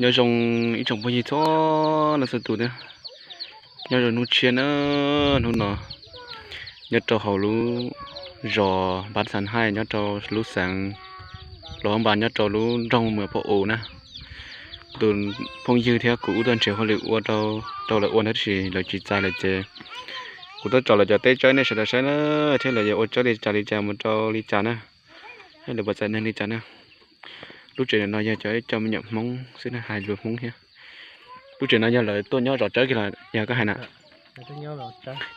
Nyob zoo ib tsoom phooj ywg txhua leej txhua tus thiab. Nyob zoo hnub tshiab na, hnub no nyob rau hauv lub zos Npab Xas Haij, nyob rau lub xeev Luas Hoob Npas, nyob rau lub nroog Muas Phab Us na. Tus phooj ywg thiab kuv wb tuaj nrhiav hauj lwm ua rau, rau lawv ua na, tab sis lawv tsis txais lawm ces kuv tuaj tsom lawv cov teb tsawb nej sawv daws saib na, thiab lawv yuav ua tsawb li cas li cas mus rau li cas na, thiab lawv puas txais neeg li cas na. Lub tsev no yog cov ib co me nyuam Hmoob xwb na, hais lus Hmoob thiab. Lub tsev no yog lawv tuaj nyob zov tsawb kiag los yog koj hais na?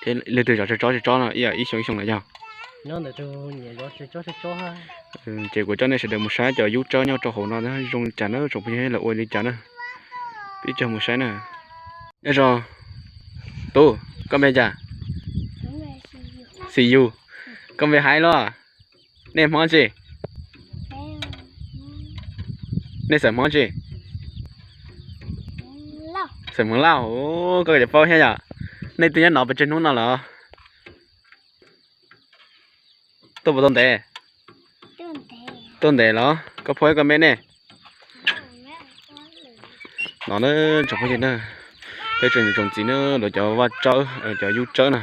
Thiab leej twg zov tsawb tsob tsob no ib xyoo ib xyoo los yog? Ces kuv coj nej sawv daws mus saib cov yub tsawb nyob rau hauv no zoo li cas na, tsoom phooj ywg, lawv ua li cas na. Peb coj mus saib na. Nyob zoo, tub, koj npe cas? Xi Yus. Koj npe Haiv los? Nej Hmoob tsi? Nej xeem Hmoob tsi? Xeem Hmoob Lauj. Koj cov paub thiab yom? Nej twb nyob no pes tsawg hnub no lawm? Tuaj puas tau ntev? Tuaj ntev los? Koj phob koj me nej. No na, tsoom phooj ywg na, peb tsoom niam tsoom txiv na, lawv cov vaj tsawb, cov yub tsawb na,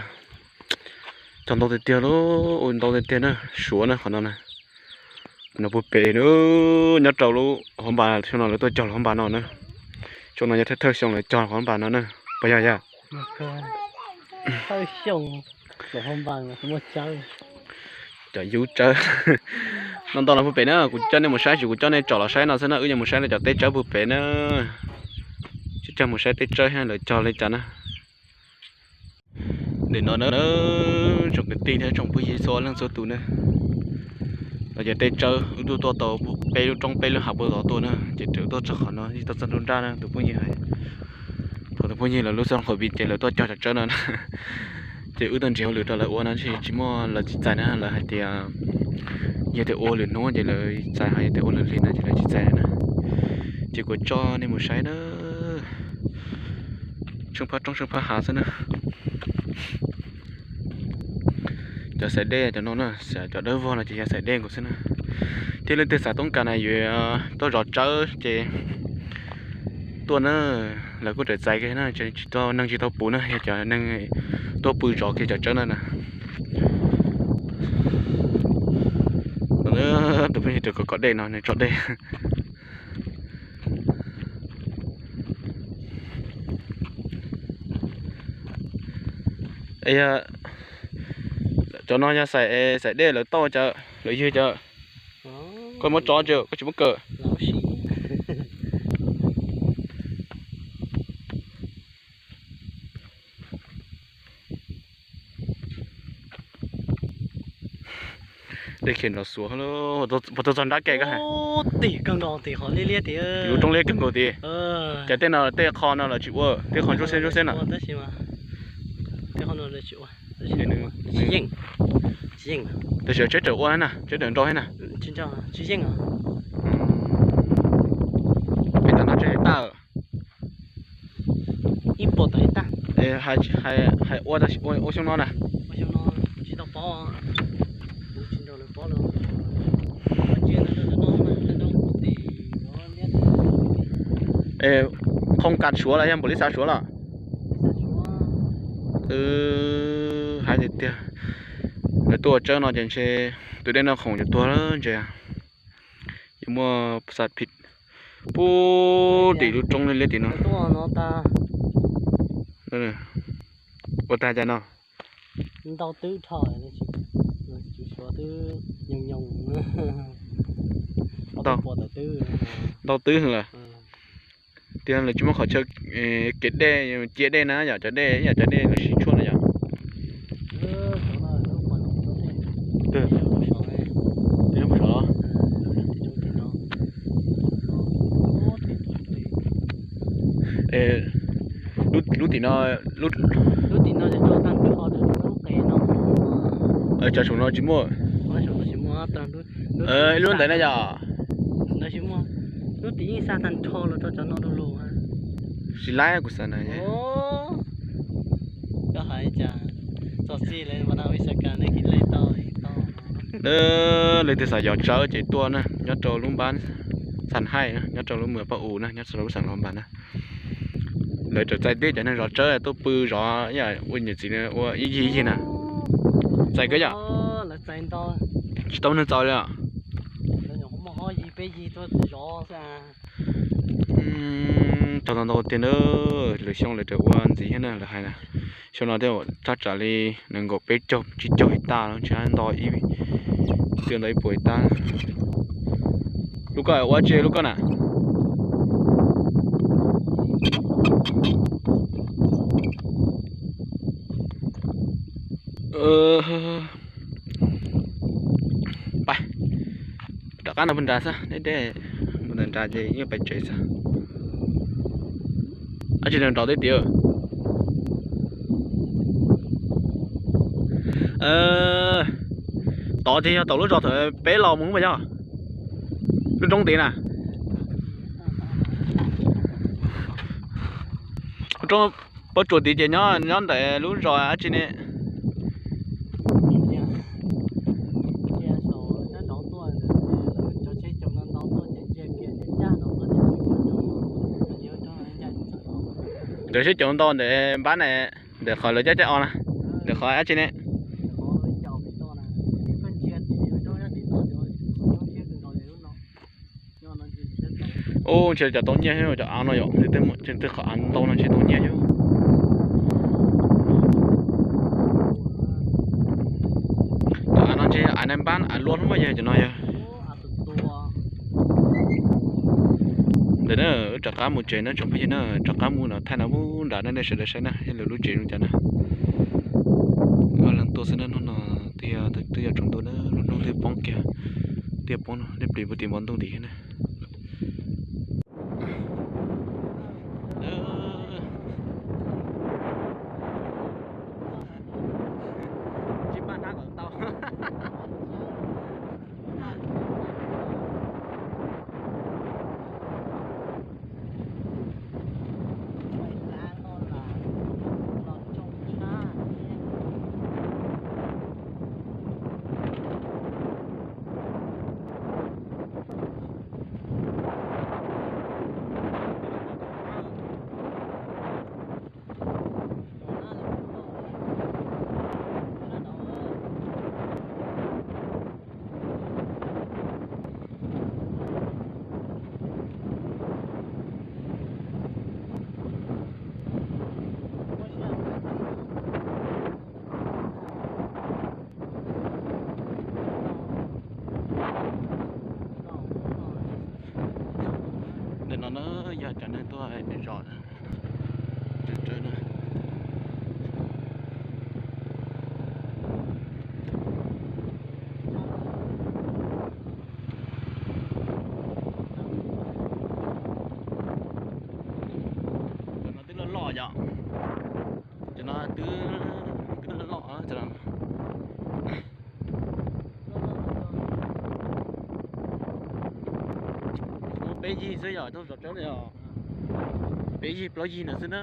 cog ntau tiag tiag lauj, ua ntau tiag tiag na, suav na qhov no na. No puag pem na, nyob rau lub hauv npas xyoo no lawv tuaj cog lub hauv npas no na. Xyoo no yog thawj thawj xyoo lawv cog hauv npas no na, puas yog yog? Cov yub tsawb. No ntau los puag pem na, kuv coj nej mus saib tsis, kuv coj nej tsom los saib no xwb na, wb yuav mus saib lawv cov teb tsawb puag pem na. Tsis coj mus saib teb tsawb thiab lawv cog li cas na. Nim no na, tsoom kwv tij thiab tsoom phooj ywg txhua leej txhua tus na, lawv cov teb tsawb wb tuaj tuaj tau peb lub roob peb lub hav puag tod tuaj na, ces raws tuaj txog qhov no tsis tau txog nruab nrab na, tus phooj ywg hais. Thaum tus phooj ywg lawv lub xab laj covid ces lawv tuaj cog cov tsawb no na, ces wb tuaj nrhiav hauj lwm rau lawv ua no tsis muaj, lawv tsis txais na, lawv hais tias yog tias ua lwm hnub ces lawv txais, ho yog tias ua lwm hli no ces lawv tsis txais na. Ces kuv coj nej mus saib na, tsheej phab roob tsheej phab hav xwb na. Cov xaim dej cov no na, cov dawb vog no ces yog xaim dej nkaus xwb na. Thiab leej twg xav toob kas na yuav tuaj zov tsawb ces tuaj na, lawv kuj rawm txais kiag na, tsis tau neeg tsis tau puv na, yog cov neeg tuaj pw zov kiag cov tsawb no na. Tus phooj ywg raws kom kom dej no nws tso dej. Cov no yog xaim, xaim dej lawv tauj cas, lawv ywg cas? Koj muab tso tso, koj tsis muab kaw. Dej khiav nrov xuav, puas tau txog nrab ke koj hais? Tim kawg nkaus tim qhov liab liab tim, lub roob liab kawg nkaus tim. Ces tej no tej qho no lawv tsis ua, tej qho ntsuab xeb ntsuab xeb na. Tab sis tsheb tawm ua na, tsheb tawm nrau thiab na. Peb tam no tsev hais tag. Hais ua, ua xyoo no na. Qhoo kas suav los yog npaum li xav suav los? Hais tiag tiag, lawv tuaj ua tsawb no ces ntshe tus dej no khoom yuav tuag lawm ntshe. Yuav muaj xav phim puag tim lub roob liab liab tim no. Ua tag cas no? Ntau twb lawm. Tias lawv tsis muaj qhov chaw kev dej, cia dej na yom, cov dej ib yam cov dej lawv siv tshuaj na yom. Lub tim no, lub tim no, cov saum no tsis muaj. Lub ntawd na yom. Lub tim yeej xa tag nrho los rau cov no du lug. Tsis laib kuv xav na. Leej twg xav yos tsawb ces tuaj na, nyob rau lub npab Xas Than Haij na, nyob rau lub mws Paj U na, nyob rau lub xeev Luam Npas na. Lawv txawm txais tib cov neeg zov tsawb tuaj pw zov ua niam txiv ua ib yig ib yig na. Txais koj yom? Tsis tau neeg txais li os. Txog ntau ntau tiag na, lwm xyoo lawv tseem ua ntxiv thiab na, lawv hais na. Xyoo no thiaj thaj tsam li nees nkaum peb caug tsib caug his tas los tsis nto ib, twb nto ib puas his tas. Lub koj ua tsi lub koj na? Pais, rov qab no mus nrad xwb, deb deb mus nrad ces yeej pais tsev xwb. Ab tsi nrov tiag tiag. Tod ces yog tom lub zos thaum peb los mus mas yog lub roob tid na. Roob pob tsuas tid ces nyob nyob ntawm lub zos ab tsi ne. Ntawd seb cov ntau ntawm npab na, ntawm qhov lawv cab caij os na, ntawm qhov ab tsi ne. Ub, ntshe cov tau nyiaj thiab cov av no yom, twb qhov av ntau no ntshe tau nyiaj thiab. Cov av no ntshe av na npab av luaj hnub mas yog cov no yog. Ntawm na, wb rov qab mus tsev na tsoom phooj ywg na, rov qab mus no thaij no ub nrad na nej sawv daws saib na, lwm lub tsev zoo cas na. Wb leej tuaj xwb na, hnub no twb yog tsaus ntuj na, lub hnub twb poob kiag, twb poob no, nej plis puag tim npoo ntuj tim na. Tsis npaj nab kom tau. Ntawm no na yog cov neeg tuaj zov. Cov no twb loj loj yom. Cov no twb, twb loj loj cov no. Muaj peb yig xwb yom, cov zov tsawb no yom. Peb yig plaub yig no xwb na.